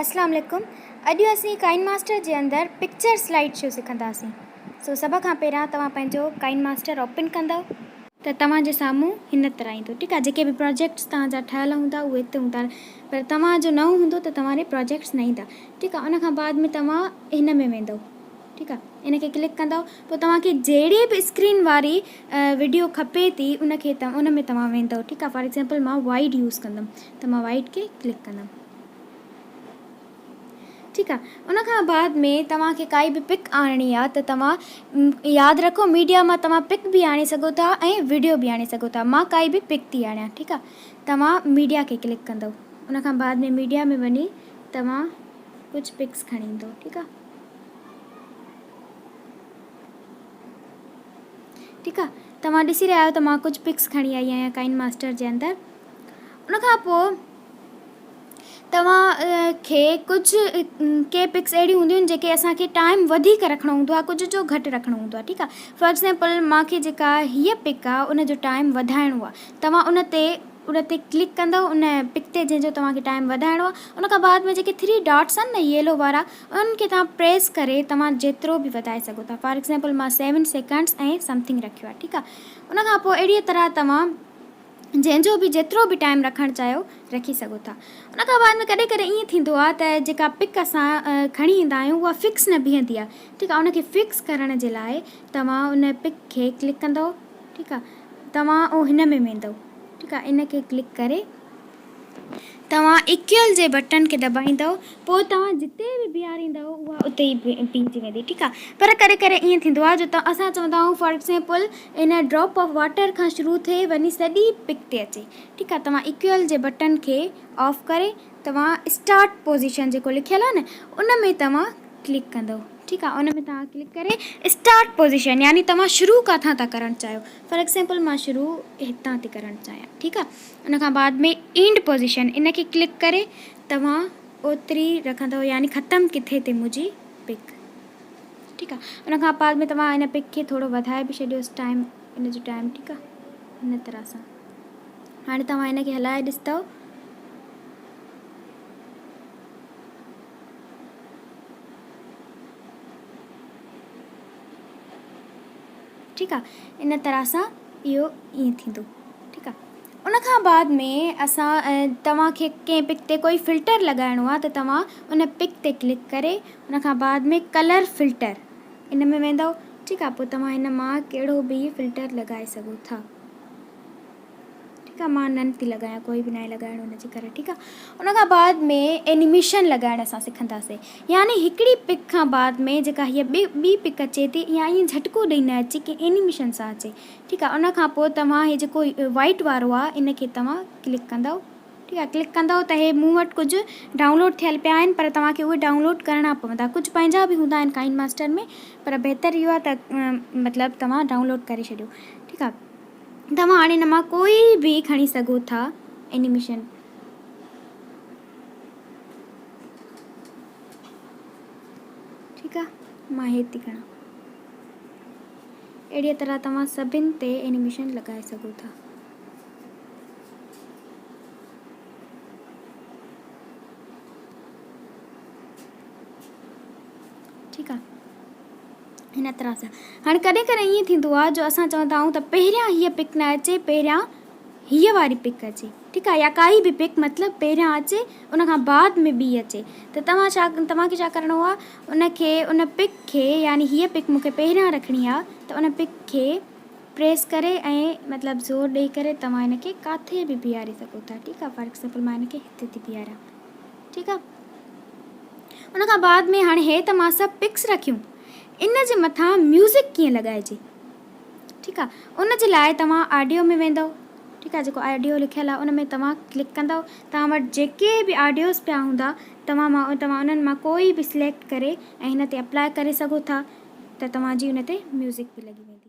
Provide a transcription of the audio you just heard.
اسلام عليڪم اڄ اسين ڪائن ماسٽر جي اندر پڪچر سلائيڊ شو سکنداسين سو سڀ کان پهريان توهان پنهنجو ڪائن ماسٽر اوپن ڪندؤ ته توهان جي سامهون هن طرح ايندو ٺيڪ آهي جيڪي به پروجيڪٽس توهان جا ٺهيل هوندا اهي هتي هوندا پر توهان جو نئون هوندو ته توهان ڏي پروجيڪٽس نه ايندا ٺيڪ آهي ان کان بعد ۾ توهان هن ۾ ويندؤ ٺيڪ آهي ان کي ڪلڪ ڪندؤ پوء توهان کي جهڙي به اسڪرين واري وڊيو کپي ٿي ان کي ان ۾ توهان ويندؤ ٺيڪ آهي فار ايگزامپل مان وائيڊ يوز ڪندم ته مان وائيڊ کي ڪلڪ ڪندم ٺيڪ آ ان کان بعد ۾ توهان کي ڪائي به پڪ آڻڻي آ ته توهان ياد رکو ميڊيا مان توهان پڪ به آڻي سگهو ٿا ۽ وڊيو به آڻي سگهو ٿا مان ڪائي به پڪ ٿي آڻيان ٺيڪ آ توهان ميڊيا کي ڪلڪ ڪندو ان کان بعد ۾ ميڊيا ۾ وڃي توهان ڪجهه پڪس کڻي ايندو ٺيڪ آ ٺيڪ آ توهان ڏسي رهيا آهيو ته مان ڪجهه پڪس کڻي آئي آهيان ڪائن ماسٽر جي اندر ان کان پوء توهان کي ڪجهه ڪي پڪس اهڙيون هونديون آهن جيڪي اسان کي ٽائيم وڌيڪ رکڻو هوندو آهي ڪجهه جو گهٽ رکڻو هوندو آهي ٺيڪ آهي فار ايگزامپل مان کي جيڪا هيء پڪ آهي ان جو ٽائيم وڌائڻو آهي توهان ان تي ان تي ڪلڪ ڪندو ان پڪ تي جنهن جو توهان کي ٽائيم وڌائڻو آهي ان کان بعد ۾ جيڪي ٿري ڊاٽس آهن نه ييلو وارا انهن کي توهان پريس ڪري توهان جيترو به وڌائي سگهو ٿا فار ايگزامپل مان سيون سيڪنڊس ۽ سمٿنگ رکيو آهي ٺيڪ آهي ان کان پوء اهڙيء طرح توهان جنهن جو به جيترو به ٽائيم رکڻ چاهيو رکي سگهو ٿا. ان کان بعد ۾ ڪڏهن ڪڏهن ائين ٿيندو آهي ته جيڪا پڪ اسان کڻي ايندا آهيون اها فڪس نه بيهندي آهي ٺيڪ آهي ان کي فڪس ڪرڻ جي لاء توهان ان پڪ کي ڪلڪ ڪندو ٺيڪ آهي توهان او هن ۾ ويندو ٺيڪ آهي ان کي ڪلڪ ڪري توهان ايڪيول جي بٽڻ کي دٻائيندؤ پوء توهان جتي به بيهاريندؤ اها اتي ئي بيهجي ويندي ٺيڪ آهي پر ڪڏهن ڪڏهن ائين ٿيندو آهي جو اسان چوندا آهيون for example in drop of water کان شروع ٿئي وڃي سڄي پڪ تي اچي ٺيڪ آهي توهان ايڪيول جي بٽڻ کي آف ڪري توهان اسٽارٽ پوزيشن جيڪو لکيل آهي نه ان ۾ توهان ڪلڪ ڪندؤ ٺيڪ آهي ان ۾ توهان ڪلڪ ڪري اسٽارٽ پوزيشن يعني توهان شروع ڪاٿان ٿا ڪرڻ چاهيو فار ايگزامپل مان شروع هتان ٿي ڪرڻ چاهيان ٺيڪ آهي ان کان بعد ۾ اينڊ پوزيشن ان کي ڪلڪ ڪري توهان اوتري رکندو يعني ختم ڪٿي تي منهنجي پڪ ٺيڪ آ ان کان بعد ۾ توهان ان پڪ کي ٿورو وڌائي به ڇڏيوس ٽائيم ان جو ٽائيم ٺيڪ آ ان طرح سان هاڻي توهان ان کي هلائي ڏسندو ٺيڪ آ ان طرح سان اهو ائين ٿيندو ٺيڪ آ ان کان بعد ۾ اسان توهان کي ڪنهن پڪ تي ڪوئي فلٽر لڳائڻو آ ته توهان ان پڪ تي ڪلڪ ڪري ان کان بعد ۾ ڪلر فلٽر ان ۾ ويندؤ ٺيڪ آ پوء توهان هن مان ڪهڙو به فلٽر لڳائي سگهو ٿا ٺيڪ آ مان نن ٿي لڳايان ڪوئي به ناهي لڳائڻو ان جي ڪري ٺيڪ آ ان کان بعد ۾ اينيميشن لڳائڻ اسان سکنداسين يعني هڪڙي پڪ کان بعد ۾ جيڪا هيء ٻي ٻي پڪ اچي ٿي اها ائين جهٽڪو ڏئي نه اچي ڪنهن اينيميشن سان اچي ٺيڪ آ ان کان پوء توهان هي جيڪو وائيٽ وارو آ ان کي توهان ڪلڪ ڪندؤ ٺيڪ آ ڪلڪ ڪندؤ ته هي مون وٽ ڪجهه ڊائونلوڊ ٿيل پيا آهن پر توهان کي اهي ڊائونلوڊ ڪرڻا پوندا ڪجهه پنهنجا به هوندا آهن ڪائن ماسٽر ۾ پر بهتر اهو آ ته مطلب توهان ڊائونلوڊ ڪري ڇڏيو ٺيڪ آ توهان هاڻي ان مان ڪوئي به کڻي سگهو ٿا اينيميشن. ٺيڪ آ مان هي ٿي کڻان. اهڙيء طرح توهان سڀن تي اينيميشن لڳائي سگهو ٿا. ٺيڪ آ هن طرح سان هاڻي ڪڏهن ڪڏهن ائين ٿيندو آ جو اسان چوندا آهيون ته پهريان هيء پڪ نه اچي پهريان هيء واري پڪ اچي ٺيڪ آ يا ڪائي به پڪ مطلب پهريان اچي ان کان بعد ۾ ٻي اچي ته توهان ڇا توهان کي ڇا ڪرڻو آ ان کي ان پڪ کي يعني هيء پڪ مون کي پهريان رکڻي آ ته ان پڪ کي پريس ڪري ۽ مطلب زور ڏئي ڪري توهان ان کي ڪاٿي به بيهاري سگهو ٿا ٺيڪ آ فار ايگزامپل مان ان کي هتي ٿي بيهاريان ٺيڪ آ ان کان بعد ۾ هاڻي هي ته مان سڀ پڪس رکيون ان جي مٿان ميوزڪ ڪيئن لڳائجي ٺيڪ آ ان جي لاء توهان آڊيو ۾ ويندؤ ٺيڪ آ جيڪو آڊيو لکيل آ ان ۾ توهان ڪلڪ ڪندؤ توهان وٽ جيڪي به آڊيوز پيا هوندا توهان مان توهان انهن مان ڪوئي به سليڪٽ ڪري ۽ هن تي اپلاء ڪري سگهو ٿا ته توهان جي ان تي ميوزڪ به لڳي ويندي.